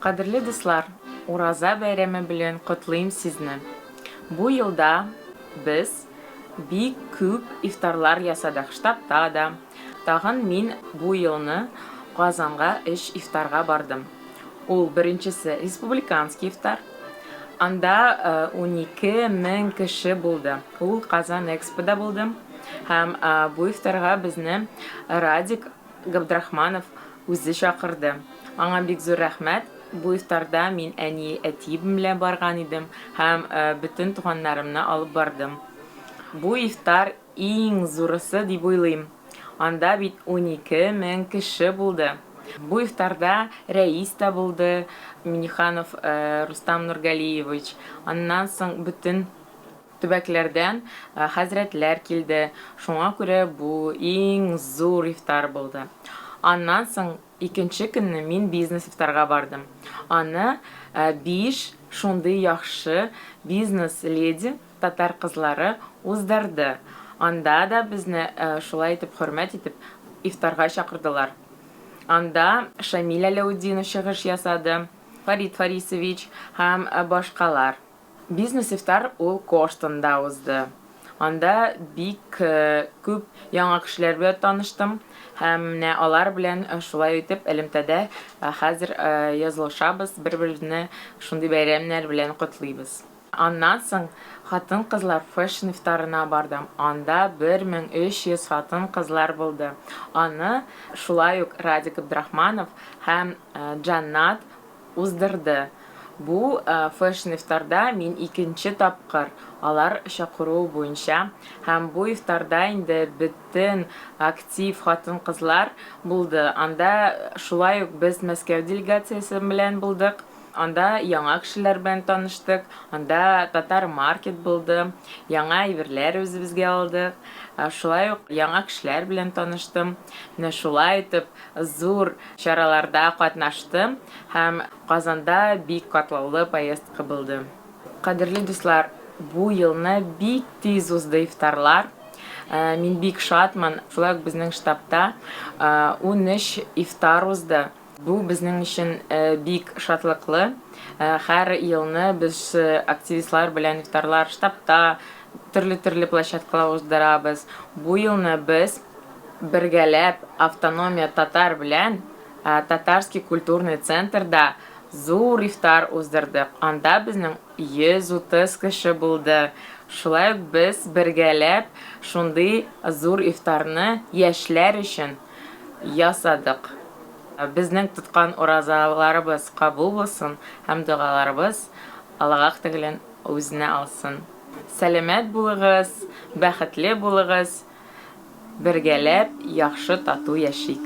Кадерле дуслар, Ураза бәйрәме белән котлыйм сезне. Бу елда без бик күп ифтарлар ясадык, штабта да. Тагын мин бу елны Казанга өч ифтарга бардым. Ул беренчесе республиканский ифтар. Анда 12 мең кеше булды. Ул Казан Экспода булды. Һәм бу ифтарга безне Радик Габдрахманов үзе чакырды. Аңа бик зур рәхмәт. Бу ифтарда мин әни, әтием белән барган идем һәм бөтен туганнарымны алып бардым. Бу ифтар иң зурысы дип уйлыйм. Анда бит 12 мең кеше булды. Бу ифтарда рәис тә булды, Миннеханов Рустам Нургалиевич. Аннан соң бөтен төбәкләрдән хәзрәтләр килде. Шуңа күрә бу иң зур ифтар булды. Аннан соң икенче көнне мин бизнес-ифтарга бардым. Аны биш шундый яхшы бизнес-леди, татар кызлары уздырды. Анда да безне шулай итеп хөрмәт итеп ифтарга чакырдылар. Анда Шамил Әләүтдинов чыгыш ясады, Фарид Фарисович һәм башкалар. Бизнес-ифтар ул Коштонда узды. Анда бик күп яңа кешеләр белән таныштым һәм менә алар белән шулай итеп элемтәдә хәзер язылышабыз, бер-беребезне шундый бәйрәмнәр белән котлыйбыз. Аннан соң хатын-кызлар фэшн-ифтарына бардым, анда 1300 хатын-кызлар булды. Аны шулай ук Радик Абдрахманов һәм Джаннат уздырды. Бу фэшн-ифтарда мин икенче тапкыр, алар чакыруы буенча, һәм бу ифтарда инде бөтен актив хатын-кызлар булды. Анда шулай ук без Мәскәү делегациясе белән булдык. Анда яңа кешеләр белән таныштык, анда татар маркет булды, яңа әйберләр үзебезгә алдык, шулай ук яңа кешеләр белән таныштым. Менә шулай итеп зур чараларда катнаштым һәм Казанда бик катлаулы поездка булды. Кадерле дуслар, бу елны бик тиз узды ифтарлар. Мин бик шатмын. Шулай ук безнең штабта 13 ифтар узды. Бу безнең өчен бик шатлыклы. Һәр елны без активистлар белән ифтарлар штабта, төрле-төрле площадкалар уздырабыз. Бу елны без бергәләп Автономия татар белән Татарский культурный центрда зур ифтар уздырдык. Анда безнең 130 кеше булды. Шулай ук без бергәләп шундый зур ифтарны яшьләр өчен ясадык. Безнең тоткан уразаларыбыз кабул булсын һәм догаларыбыз Аллаһ Тәгалән үзенә алсын. Сәламәт булыгыз, бәхетле булыгыз, бергәләп яхшы тату яшик.